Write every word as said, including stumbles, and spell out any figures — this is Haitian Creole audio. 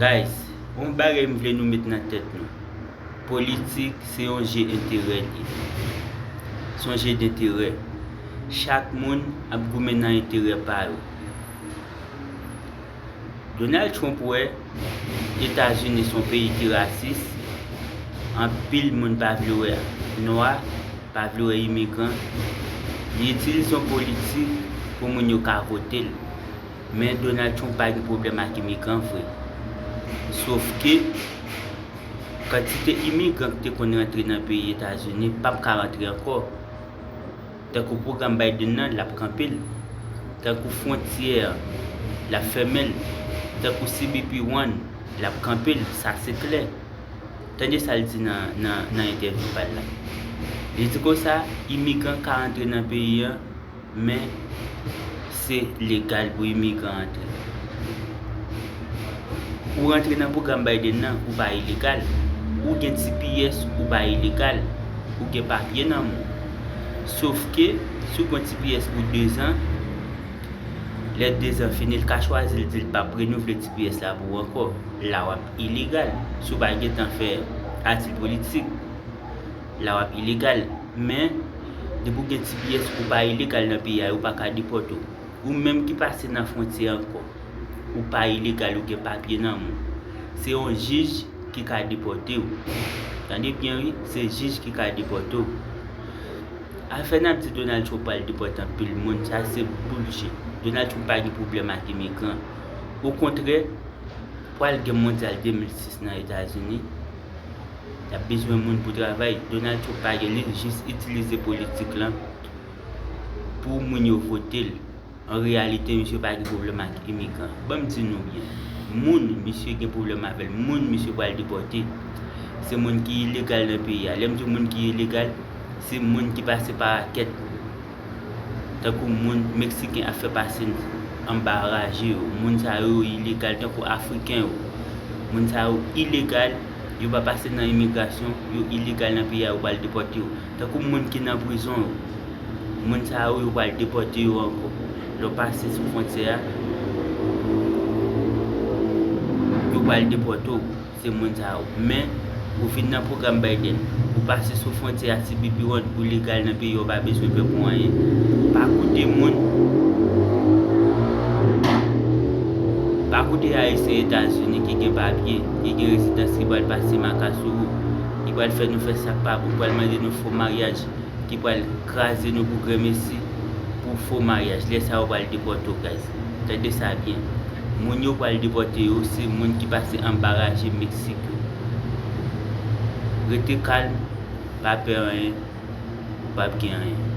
Guys, yon bagay m vle nou met nan tèt nou. Politik se yon je enterè li ye. Se yon je denterè. Chak moun ap goumen nan enterè pa yo. Donald Trump wè Etazini se yon peyi ki rasis. Anpil moun pa vle wè nwa, pa vle wè imigran. Li itilize yon politik pou moun yo ka vote l. Men Donald Trump pa gen pwoblèm ak imigran vre. Sof ke kantite imigran ki te konn rantre nan peyi Etazini p ap ka rantre ankò. Tankou pwogram Biden nan, l ap kanpe l. Tankou fwontyè an, l ap fèmen l. Tankou C B P One, l ap kanpe l, sa se klè. Tande sa l di nan, nan, nan entèvyou pa l la. Li di konsa, imigran ka rantre nan peyi an, men se legal pou imigran antre. Ou rantre nan pwogram Biden nan, ou pa ilegal. Ou gen T P S, ou pa ilegal. Ou gen papye nan men w. Sof ke, si w gen T P S pou dezan, lè dezan fini, l ka chwazi, l di l p ap renouvle T P S la pou ou ankò. La w ap ilegal. Si w pa gentan fè azil politik, la w ap ilegal. Men, depi w gen T P S, ou pa ilegal nan peyi a, yo pa ka depòte w. Ou menm ki pase nan fwontyè ankò, ou pa ilegal, ou gen papye nan men w. Se yon jij ki ka depòte w. Tande byen wi, se jij ki ka depòte w. Afè n ap di Donald Trump pral depòte anpil moun, sa se bullshit. Donald Trump pa gen pwoblèm ak imigran. Okontrè, pral gen mondyal de mil sis nan Etazini. Y ap bezwen moun pou travay. Donald Trump pa gen, li jis itilize politik lan pou moun yo vote l. An reyalite, misye pa gen pwoblèm ak imigran. Ban m di nou byen. Moun, misye gen pwoblèm avè l. Moun, misye pral depòte. Se moun ki ilegal nan peyi a. Lè m di moun ki ilegal, se moun ki pase pa rakèt. Tankou moun Meksiken ap fè pase anba raje yo. Moun sa yo ilegal, tankou Afriken yo. Moun sa yo ilegal, yo pa pase nan imigrasyon, yo ilegal nan peyi a, yo pral depòte yo. Tankou moun ki nan prizon yo. Moun sa yo, yo pral depòte yo ankò. Lè w pase sou fwontyè a, yo pral depòte w. Se moun sa yo. Men, ou vin nan pwogram Biden, ou pase sou fwontyè a C B P One, ou legal nan peyi a, ou pa bezwen pè pou anyen. Pa koute moun. Pa koute Ayisyen Etazini ki gen papye, ki gen rezidans, ki pral pase maka sou ou, ki pral fè nou fè sa k pa bon, pral mande nou fo maryaj, ki pral kraze nou pou granmesi, pou fo maryaj. Lè sa yo pral depòte w, guys. Tande sa byen. Moun yo pral depòte yo, se moun ki pase anba raje Meksik yo. Rete kalm, pa pè anyen, ou p ap gen anyen.